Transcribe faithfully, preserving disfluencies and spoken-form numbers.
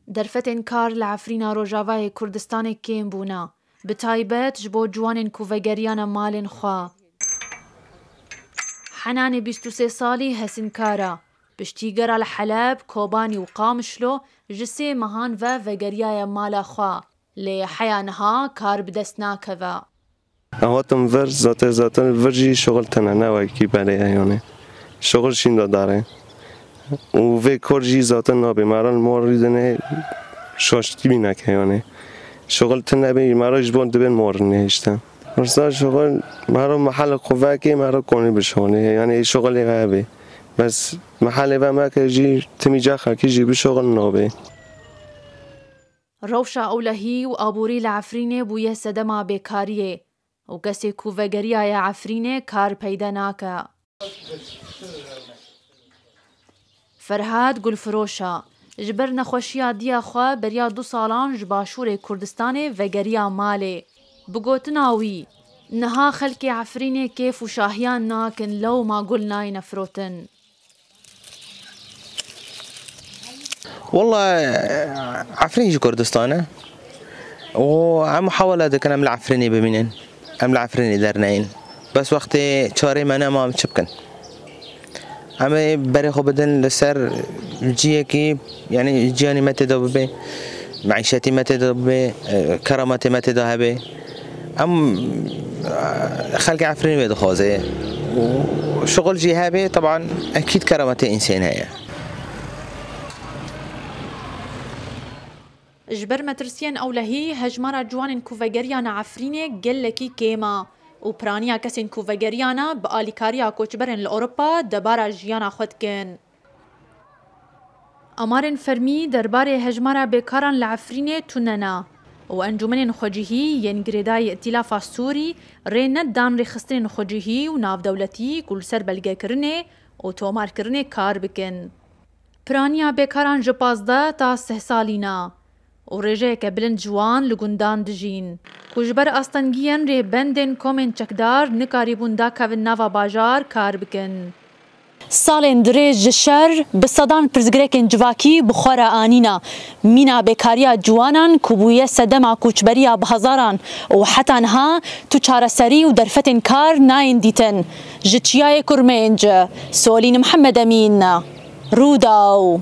Derfetên kar li Efrîna Rojavayê Kurdistanê kêm bûne, bi taybet ji bo ciwanên ku vegeriyane malên xwe. Henanê bîst û sê salî hesinkar e. Piştî gera li Heleb, Kobanî û Qamişlo ji sê mehan ve vegeriyaye mala xwe. Lê heya niha kar bi dest nakeve. Ew hatin vir, zaten, zaten vir jî şixul tune, ne wekî berê ye, yanî. Şixul şînda dare. Û vê kor jî zaten nabe. Me re li mor dine şaştî bî neke, yanî. Şixul tune bî, me re ji bo dibên mor nehişte. Pirsa şixul, me re mehel xwe vekê, me re konî bişixulê, yanî şixulê ve hebe. Bes mehelê ve meke jî, timî ca xelkî jî bişixul nabe. Rewşa ewlehî û aborî li Efrînê bûye sedema bêkariyê û kesê ku vegeriyaye Efrînê kar peyde nake. Ferhad Gulfiroş e. Ji ber nexweşiya diya xwe beriya du salan ji Başûrê Kurdistanê vegeriya malê. Bi gotina wî, niha xelkê Efrînê kêf û şahiyan nakin, lewma gul nayne firotin. Wela Efrîn ji Kurdistan e û em muhawele dikin em li Efrînê bimînin, em li Efrînê derneyên. Bes wextê çarê me nema, em çi bikin? Em ê berê xwe bidin li ser ciyekî, yanî jiyanî me tê de bibe, meîşetî me tê de bibe, e, kerametê me tê de hebe. Em, e, xelkê Efrînê wê dixwaze û şixul jî hebe, teban ekîd kerametê însên heye. Ji ber metirsiyên ewlehî, hejmara ciwanên ku vegeriyane Efrînê gelekî kêm e û piraniya kesên ku vegeriyane bi alîkariya koçberên li Ewropa debara jiyana xwe dikin. Amarên fermî derbarê hejmara bêkaran li Efrînê tune ne û encûmenên xwecihî yên girêdayî Îtîlafa Sûrî rê nedan rêxistinên xwecihî û navdewletî ku li ser belgekirinê û tomarkirinê kar bikin. Piraniya bêkaran ji pazdeh ta sih salî ne û rêjeyeke bilind ji wan li gundan dijîn ku ji ber astengiyên rêbendên komên çekdar nikarîbûn dakevin nava bajar kar bikin. Salên dirêj ji şer bi sedan pirsgirêkên civakî bi xwe re anîne. Mîna bêkariya ciwanan ku bûye sedema koçberiya bi hezaran û heta niha tu çareserî û derfetên kar nayên dîtin. Ji Çiyayê Kurmênc, Solîn Mihemed Emîn, Rûdaw.